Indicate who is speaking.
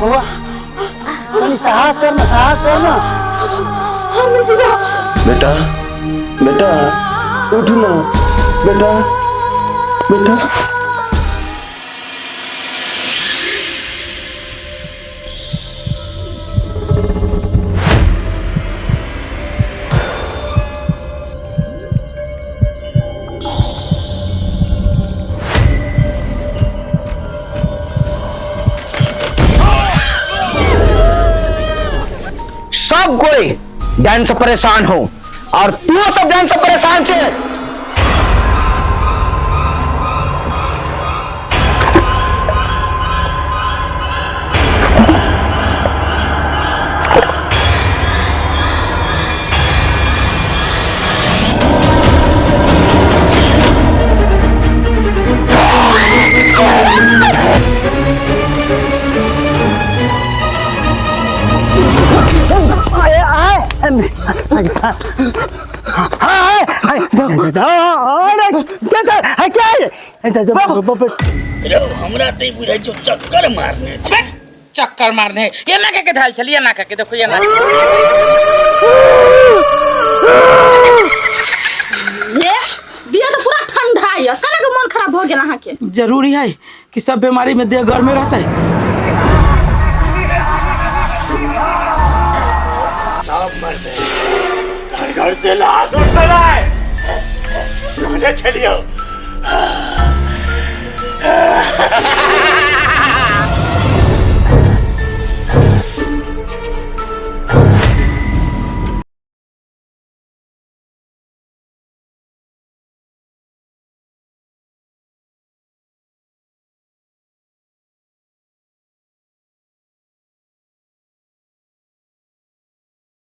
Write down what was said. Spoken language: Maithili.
Speaker 1: बउआ, तनी साहस कर ना, साहस कर ना।
Speaker 2: बेटा, बेटा उठ ना, बेटा, बेटा।
Speaker 3: सब कोई डांस से परेशान हो और तू सब डांस से परेशान छे।
Speaker 4: रे हमरा तऽ ई बुझाइ छौ चक्कर मारने छै।
Speaker 5: चक्कर मारने ये ना के धाल छल, ये ना के देखो, ये ना।
Speaker 6: ये दिया तो पूरा ठंडा है, केना के मन खराब हो गेल अहाँ के?
Speaker 5: जरूरी है कि सब बीमारी में देह घर में रहता है।
Speaker 4: सब मर गए, घर घर से लाश उठता है। सुने चलियो